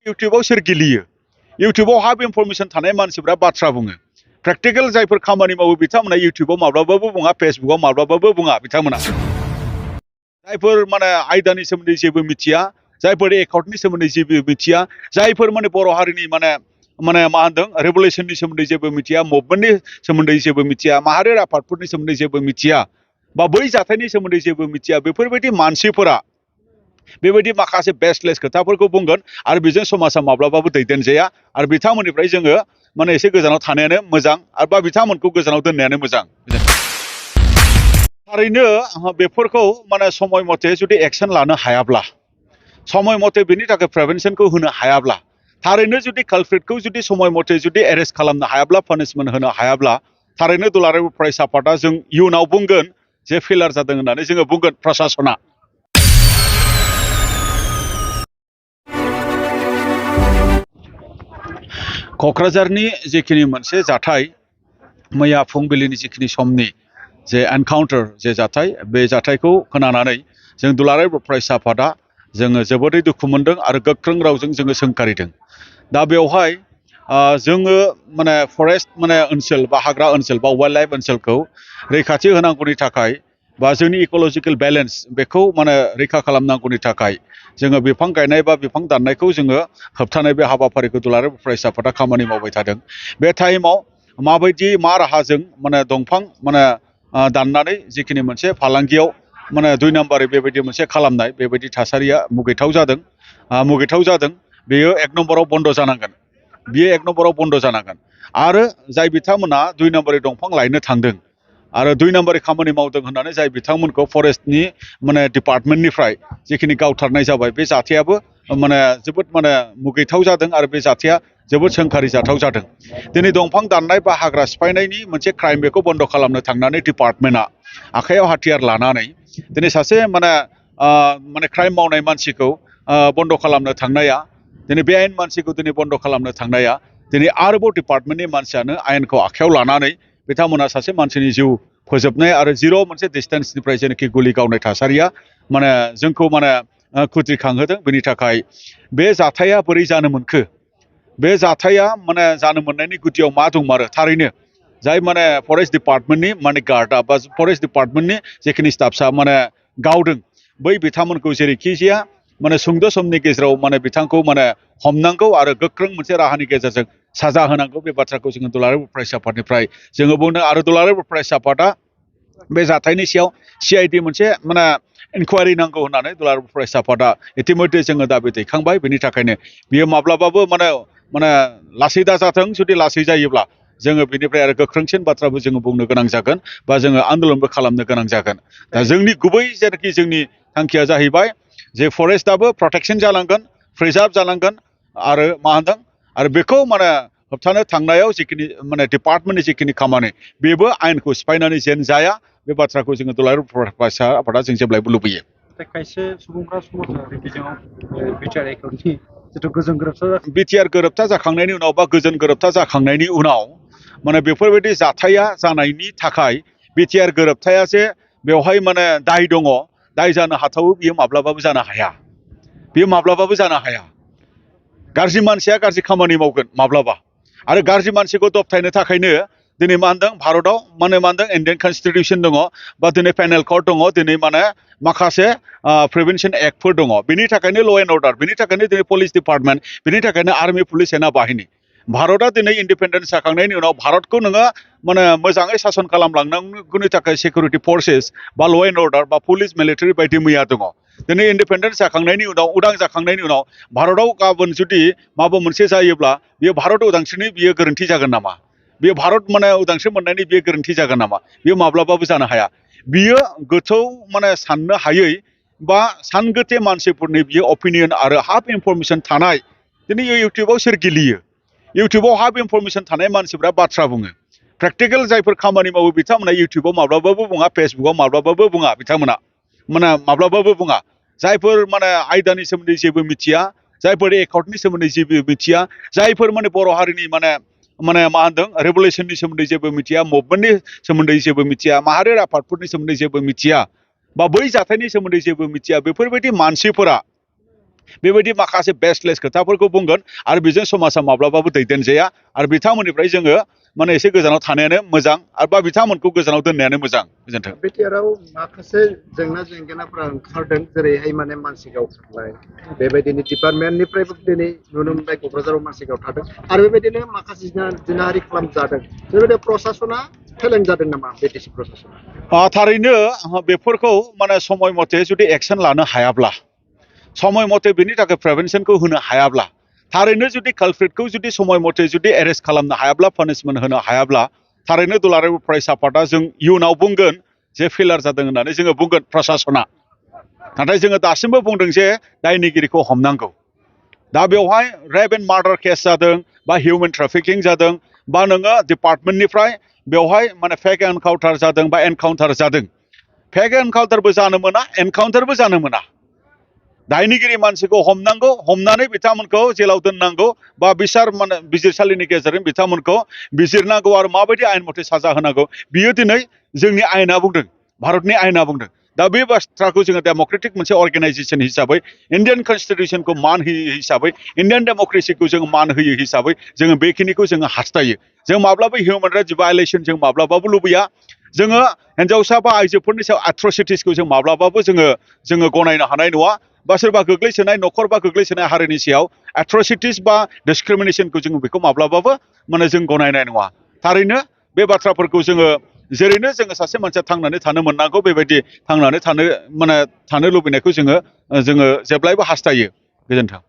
इउटुबाव सोर गेलेयो इउटुबाव हाफ इनफरमेशन थानाय मानसिफ्रा बाथ्रा बुङो प्रेक्टिकल जायफोर खामानि मावो बिथांमोना इउटुबाव माब्लाबाबो बुङा फेसबुकाव माब्लाबाबो बुङा बिथांमोना जायफोर माने आयदानि सोमोन्दै जेबो मिथिया जायफोर एकाउन्टनि सोमोन्दै जेबो मिथिया जायफोर माने बर' हारिनि माने मा होनदों रेभुलेसननि सोमोन्दै जेबो मिथिया मुभमेन्टनि सोमोन्दै जेबो मिथिया माहारि आफादफोरनि सोमोन्दै जेबो मिथिया बा बै जाथायनि सोमोन्दै जेबो मिथिया बेफोरबायदि मानसिफोरा बेबायदि माखासे बेस्टलेस खोथाफोरखौ बुंगोन आरो बेजों समाजा माब्लाबाबो दैदेनजाया आरो बिथांमोननिफ्राय जोङो माने एसे गोजानाव थानायानो मोजां आरो बा बिथांमोनखौ गोजानाव दोननायानो मोजां थारैनो बेफोरखौ माने समय मथे जुदि एक्सन लानो हायाब्ला समय मथे बेनि थाखाय प्रिभेन्सनखौ होनो हायाब्ला थारैनो जुदि कालप्रिटखौ जुदि समय मथे जुदि एरेस्ट खालामनो हायाब्ला पानिशमेन्ट होनो हायाब्ला थारैनो दुलाराय फरायसा आफादा जों इयुनाव बुंगोन जे फेलार जादों होननानै जोङो बुंगोन प्रशासना क'क्राझारनि जिखिनि मोनसे जाथाय मैया फुंबिलिनि जिखिनि समनि जे एनकाउन्टार जे जाथाय बे जाथायखौ खोनानानै जों दुलाराय फरायसा आफादा जोङो जोबोरै दुखु मोनदों आरो गोख्रों रावजों जोङो सोंखारिदों दा बेवहाय जोङो माने फरेस्ट माने ओनसोल बा हाग्रा ओनसोल बा वाइल्ड लाइफ ओनसोलखौ रैखाथि होनांगौनि थाखाय बा जोंनि इक'लजिकेल बेलेन्स बेखौ माने रैखा खालामनांगौनि थाखाय जोङो बिफां गायनाय बा बिफां दाननायखौ जोङो होबथानाय बे हाबाफारिखौ दुलाराय फरायसा आफादा खामानि मावबाय थादों बे टाइमाव माबायदि मा राहाजों माने दंफां माने दाननानै जिखिनि मोनसे फालांगियाव माने 2 नाम्बारै बेबायदि मोनसे खालामनाय बेबायदि थासारिया मुगैथाव जादों बेयो 1 नम्बराव बन्द जानांगोन बियो 1 नम्बराव बन्द जानांगोन आरो जाय बिथांमोना 2 नाम्बारै दंफां लायनो थांदों आरो 2 नाम्बारै खामानि मावदों होननानै जाय बिथांमोनखौ फरेस्टनि माने डिपार्टमेन्टनिफ्राय जिखिनि गावथारनाय जाबाय बे जाथायाबो माने जोबोद माने मुगैथाव जादों आरो बे जाथाया जोबोद सोंखारि जाथाव जादों दिनै दंफां दाननाय बा हाग्रा सिफायनायनि मोनसे क्राइम बेखौ बन्द खालामनो थांनानै डिपार्टमेन्टआ आखायाव हाथियार लानानै दिनै सासे माने क्राइम मावनाय मानसिखौ बन्द खालामनो थांनाया दिनै बे आयेन मानसिखौ दिनै बन्द खालामनो थांनाया दिनै आरोबाव डिपार्टमेन्टनि मानसियानो आयेनखौ आखायाव लानानै बिथांमोना सासे मानसिनि जिउ फोजोबनाय आरो जिर' मोनसे डिस्टेन्सनिफ्राय जेनाखि गुलि गावनाय थासारिया माने जोंखौ माने खुद्रिखांहोदों बेनि थाखाय बे जाथाया बोरै जानो मोनखो बे जाथाया माने जानो मोननायनि गुदियाव मा दंमारो थारैनो जाय माने फरेस्ट डिपार्टमेन्टनि माने गार्डआ बा फरेस्ट डिपार्टमेन्टनि जेखिनि स्टाफसा माने गावदों बै बिथांमोनखौ जेरैखि जाया माने सुंद' समनि गेजेराव माने बिथांखौ माने हमनांगौ आरो गोख्रों मोनसे राहानि गेजेरजों साजा होनांगौ बे बाथ्राखौ जोङो दुलाराय फरायसा आफादनिफ्राय जोङो बुंदों आरो दुलाराय फरायसा आफादा बे जाथायनि सायाव CID मोनसे माने इनकुवारि नांगौ होननानै दुलाराय फरायसा आफादा इतिमध्य जोङो दाबि दैखांबाय बेनि थाखायनो बियो माब्लाबाबो माने लासै दाजाथों जुदि लासै जायोब्ला जोङो बेनिफ्राय आरो गोख्रोंसिन बाथ्राबो जोङो बुंनो गोनां जागोन बा जोङो आन्दोलनबो खालामनो गोनां जागोन दा जोंनि गुबै जेनाखि जोंनि थांखिया जाहैबाय जे फरेस्टआबो प्रटेक्शन जालांगोन प्रिजार्भ जालांगोन आरो मा होनदों आरो बेखौ माने होबथानो थांनायाव जिखिनि माने डिपार्टमेन्टनि जिखिनि खामानि बेबो आयेनखौ सिफायनानै जेन जाया बे बाथ्राखौ जोङो दुलाराय फरायसा आफादा जों जेब्लायबो लुबैयो खायसे सुबुंफ्रा समाजारि बिजोङाव बिटिआर एकाउन्टनि जिथु गोजोन गोरोबथा बिटिआर गोरोबथा जाखांनायनि उनाव बा गोजोन गोरोबथा जाखांनायनि उनाव माने बेफोरबायदि जाथाया जानायनि थाखाय बिटिआर गोरोबथाया जे बेवहाय माने दाय दङ दाय जानो हाथावो बियो माब्लाबाबो जानो हाया गाज्रि मानसिया गाज्रि खामानि मावगोन माब्लाबा आरो गाज्रि मानसिखौ दबथायनो थाखायनो दिनै मा होनदों भारतआव मा होनदों इन्डियान कनस्टिटिउसन दङ बा दिनै पेनेल कड दङ दिनै माने माखासे प्रिभेन्सन एक्टफोर दङ बेनि थाखायनो ल' एन्ड अर्डार बेनि थाखायनो दिनै पुलिस डिपार्टमेन्ट बेनि थाखायनो आर्मि पुलिस सेना बाहिनी भारतआ दिनै इन्डिपेन्डेन्स जाखांनायनि उनाव भारतखौ नोङो माने मोजाङै सासन खालामलांनांगौनि थाखाय सिकिउरिटि फर्सेस बा ल' एन्ड अर्डार बा पुलिस मिलिटारि बायदि मैया दङ दिनै इन्डिपेन्डेन्स जाखांनायनि उनाव उदां जाखांनायनि उनाव भारतआव गाबोन जुदि माबा मोनसे जायोब्ला बियो भारत उदांस्रिनि बियो गोरोन्थि जागोन नामा बियो भारत माने उदांस्रि मोननायनि बियो गोरोन्थि जागोन नामा बियो माब्लाबाबो जानो हाया बियो गोथौ माने साननो हायै बा सानगोथे मानसिफोरनि बियो अपिनियन आरो हाफ इनफरमेशन थानाय दिनै इउटुबाव सोर गेलेयो इउटुबाव हाफ इनफरमेशन थानाय मानसिफ्रा बाथ्रा बुङो प्रेक्टिकल जायफोर खामानि मावो बिथांमोना इउटुबाव माब्लाबाबो बुङा फेसबुकाव माब्लाबाबो बुङा बिथांमोना माने माब्लाबाबो बुङा जायफोर माने आयदानि सोमोन्दै जेबो मिथिया जायफोर एकाउन्टनि सोमोन्दै जेबो मिथिया जायफोर माने बर' हारिनि माने मा होनदों रेभुलेसननि सोमोन्दै जेबो मिथिया मुभमेन्टनि सोमोन्दै जेबो मिथिया माहारि आफादफोरनि सोमोन्दै जेबो मिथिया बा बै जाथायनि सोमोन्दै जेबो मिथिया बेफोरबायदि मानसिफोरा बेबायदि माखासे बेसलेस खोथाफोरखौ बुंगोन आरो बेजों समाजा माब्लाबाबो दैदेनजाया आरो बिथांमोननिफ्राय जोङो माने एसे गोजानाव थानायानो मोजां आरो बा बिथांमोनखौ गोजानाव दोननायानो मोजां गोजोन्थों बिटिआरआव माखासे जेंना जेंगोनाफोरा ओंखारदों जेरैहाय माने मानसि गावथारनाय बेबायदिनो डिपार्टमेन्टनिफ्रायबो दिनै नुनो मोनबाय क'क्राझाराव मानसि गावथारदों आरो बेबायदिनो माखासे जिनाहारि खालामजादों बेबायदि प्रसासना फेलें जादों नामा बिटिसि प्रसासना थारैनो बेफोरखौ माने समय मथे जुदि एक्सन लानो हायाब्ला समय मथे बिनि थाखाय प्रिभेन्सनखौ होनो हायाब्ला थारैनो जुदि कालप्रिटखौ जुदि समय मथे जुदि एरेस्ट खालामनो हायाब्ला पानिशमेन्ट होनो हायाब्ला थारैनो दुलाराय फरायसा आफादा जों इयुनाव बुंगोन जे फेलार जादों होननानै जोङो बुंगोन प्रसासना नाथाय जोङो दासिमबो बुंदों जे दायनिगिरिखौ हमनांगौ दा बेवहाय रेप एन्ड मार्डार केस जादों बा हिउमेन ट्राफिकिं जादों बा नोङो डिपार्टमेन्टनिफ्राय बेवहाय माने फेक एनकाउन्टार जादों बा एनकाउन्टार जादों फेक एनकाउन्टारबो जानो मोना एनकाउन्टारबो जानो मोना दायनिगिरि मानसिखौ हमनांगौ हमनानै बिथांमोनखौ जेलाव दोननांगौ बा माने बिजिरसालिनि गेजेरजों बिथांमोनखौ बिजिरनांगौ आरो माबायदि आयेन मथे साजा होनांगौ बियो दिनै जोंनि आयेना बुंदों भारतनि आयेना बुंदों दा बे बाथ्राखौ जोङो डेम'क्रेटिक मोनसे अर्गेनाइजेसन हिसाबै इन्डियान कनस्टिटिउसनखौ मान होयो हिसाबै इन्डियान डेम'क्रेसिखौ जों मान होयो हिसाबै जोङो बेखिनिखौ जोङो हास्थायो जों माब्लाबा हिउमेन राइट्स भायलेसन जों माब्लाबाबो लुबैया जोङो हिन्जावसा बा आइजोफोरनि सायाव एट्रसिटिसखौ जों माब्लाबाबो जोङो गनायनो हानाय नङा बा सोरबा गोग्लैसोनाय न'खर बा गोग्लैसोनाय हारिनि सायाव एट्रसिटिस बा डिसक्रिमिनेसनखौ जोङो बेखौ माब्लाबाबो माने जों गनायनाय नङा थारैनो बे बाथ्राफोरखौ जोङो जेरैनो जोङो सासे मानसिया थांनानै थानो मोननांगौ बेबायदि थांनानै थानो लुबैनायखौ जोङो जेब्लायबो हास्थायो गोजोन्थों